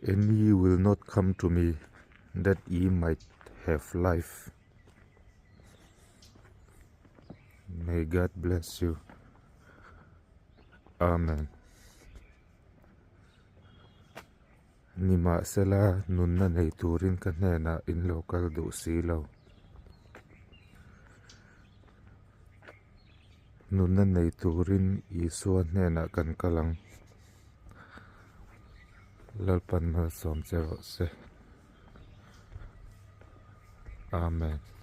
And ye will not come to me that ye might have life. May God bless you. Amen. Nimahsela, nunna nei turin ka hnenah in lo kal duh si lo. Nunna nei turin Isua hnenah kan kal ang. Lalpan malsawm che rawh se. Amen.